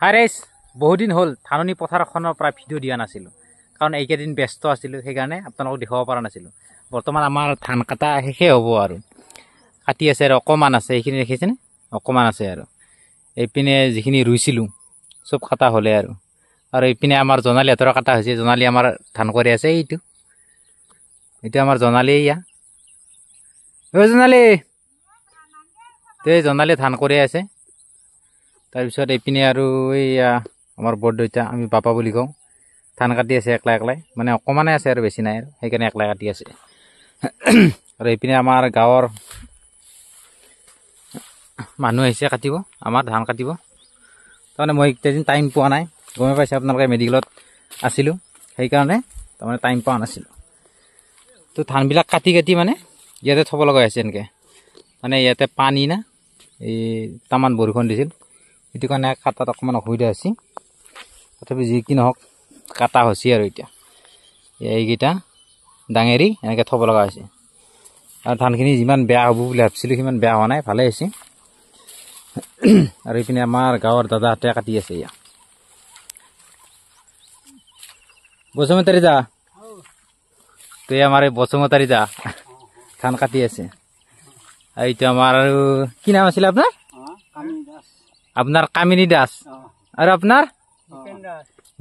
হাই ৰাইজ, বহুদিন হ'ল ধাননি পথাৰখনৰ পৰা ভিডিঅ' দিয়া নাছিলোঁ, কাৰণ এইকেইদিন ব্যস্ত আছিলোঁ, সেইকাৰণে আপোনালোকক দেখুৱাব পৰা নাছিলোঁ। বৰ্তমান আমাৰ ধান কটা শেষেই হ'ব আৰু, কাটি আছে আৰু অকণমান আছে, এইখিনি দেখিছেনে অকণমান আছে আৰু। এইপিনে যিখিনি ৰুইছিলোঁ চব কটা হ'লে আৰু। আৰু এইপিনে আমাৰ জনালীহঁতৰ কটা হৈছে, জনালী আমাৰ ধান কৰি আছে। এইটো এইটো আমাৰ জনালী, এয়া ঐ জনালী, এই জনালী ধান কৰি আছে। তাৰপিছত এইপিনে আৰু এইয়া আমাৰ বৰদেউতা, আমি বাপা বুলি কওঁ, ধান কাটি আছে একলাই একলাই, মানে অকণমানে আছে আৰু বেছি নাই আৰু, সেইকাৰণে একলাই কাটি আছে। আৰু এইপিনে আমাৰ গাঁৱৰ মানুহ আহিছে কাটিব, আমাৰ ধান কাটিব। তাৰমানে মই এইকেইদিন টাইম পোৱা নাই, গমেই পাইছে আপোনালোকে, মেডিকেলত আছিলোঁ, সেইকাৰণে তাৰমানে টাইম পোৱা নাছিলোঁ। তো ধানবিলাক কাটি কাটি মানে ইয়াতে থ'ব লগা হৈছে এনেকৈ, মানে ইয়াতে পানী না, এই তামান বৰষুণ দিছিল, সেইটো কাৰণে কাটাত অকণমান অসুবিধা হৈছে। তথাপি যি কি নহওক কাটা হৈছে আৰু। এতিয়া এইকেইটা ডাঙেৰি এনেকৈ থ'ব লগা হৈছে। আৰু ধানখিনি যিমান বেয়া হ'ব বুলি ভাবিছিলোঁ সিমান বেয়া হোৱা নাই, ভালেই হৈছে। আৰু এইপিনে আমাৰ গাঁৱৰ দাদাহঁতে কাটি আছে। এয়া বসুমতাৰী দা, তো এই আমাৰ এই বসুমতাৰী দা ধান কাটি আছে। আৰু এইটো আমাৰ আৰু কি নাম আছিলে আপোনাৰ? আপোনাৰ কামিনী দাস। আৰু আপোনাৰ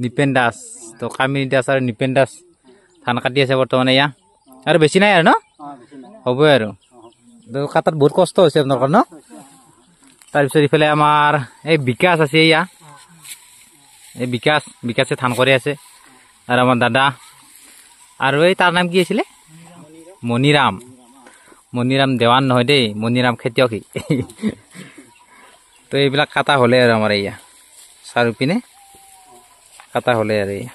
নিপেন দাস। তো কামিনী দাস আৰু নিপেন দাস ধান কাটি আছে বৰ্তমানে। এয়া আৰু বেছি নাই আৰু ন, হ'বই আৰু। তো কাটাত বহুত কষ্ট হৈছে আপোনালোকৰ ন। তাৰপিছত ইফালে আমাৰ এই বিকাশ আছে, এয়া এই বিকাশ, বিকাশে ধান কৰি আছে। আৰু আমাৰ দাদা, আৰু এই তাৰ নাম কি আছিলে, মণিৰাম, মণিৰাম দেৱান নহয় দেই, মণিৰাম খেতিয়ক। তো এইবিলাক কাটা হ'লে আৰু আমাৰ এয়া চাৰিওপিনে কাটা হ'লে আৰু। এয়া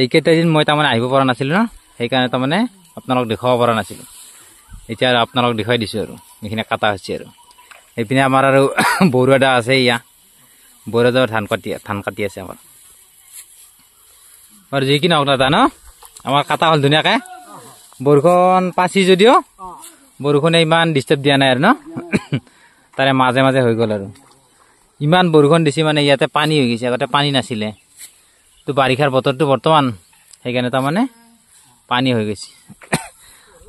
এইকেইটা দিন মই তাৰমানে আহিব পৰা নাছিলোঁ ন, সেইকাৰণে তাৰমানে আপোনালোক দেখুৱাব পৰা নাছিলোঁ। এতিয়া আৰু আপোনালোক দেখুৱাই দিছোঁ আৰু, এইখিনি কাটা হৈছে আৰু। এইপিনে আমাৰ আৰু বৰুৱা দা আছে, এয়া বৰুৱা দা ধান কাটি আছে আমাৰ। আৰু যি কি নহওক দাদা ন, আমাৰ কাটা হ'ল ধুনীয়াকৈ। বৰষুণ পাচি যদিও বৰষুণে ইমান ডিষ্টাৰ্ব দিয়া নাই আৰু ন, তাৰে মাজে মাজে হৈ গ'ল আৰু। ইমান বৰষুণ দিছে মানে ইয়াতে পানী হৈ গৈছে, আগতে পানী নাছিলে। তো বাৰিষাৰ বতৰটো বৰ্তমান, সেইকাৰণে তাৰমানে পানী হৈ গৈছে।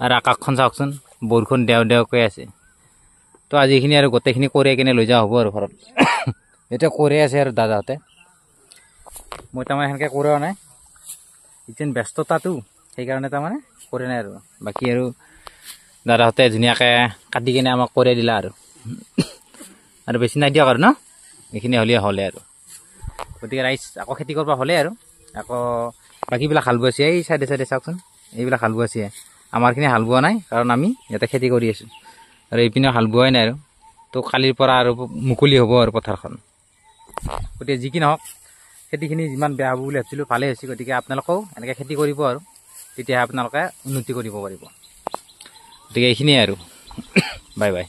আৰু আকাশখন চাওকচোন, বৰষুণ দেও দেওকৈ আছে। তো আজি এইখিনি আৰু গোটেইখিনি কৰি কিনে লৈ যোৱা হ'ব আৰু ঘৰত। এতিয়া কৰি আছে আৰু দাদাহঁতে, মই তাৰমানে সেনেকৈ কৰা নাই, এতিয়া ব্যস্ততাটো সেইকাৰণে তাৰমানে কৰে নাই আৰু। বাকী আৰু দাদাহঁতে ধুনীয়াকৈ কাটি কিনে আমাক কৰি দিলা আৰু, আৰু বেছি নাই দিয়ক আৰু ন, এইখিনি হ'লে হ'লে আৰু। গতিকে ৰাইজ আকৌ খেতি কৰিব হ'লে আৰু। আকৌ বাকীবিলাক হাল বোৱাইছে, এই চাইডে চাইডে চাওকচোন, এইবিলাক হাল বোৱাইছে। আমাৰখিনি হাল বোৱা নাই, কাৰণ আমি ইয়াতে খেতি কৰি আছোঁ। আৰু এইপিনেও হাল বোৱাই নাই আৰু। তো কালিৰ পৰা আৰু মুকলি হ'ব আৰু পথাৰখন। গতিকে যি কি নহওক খেতিখিনি যিমান বেয়া হ'ব বুলি ভাবিছিলোঁ ভালেই হৈছে। গতিকে আপোনালোকেও এনেকৈ খেতি কৰিব আৰু, তেতিয়াহে আপোনালোকে উন্নতি কৰিব পাৰিব। গতিকে এইখিনিয়ে আৰু, বাই বাই।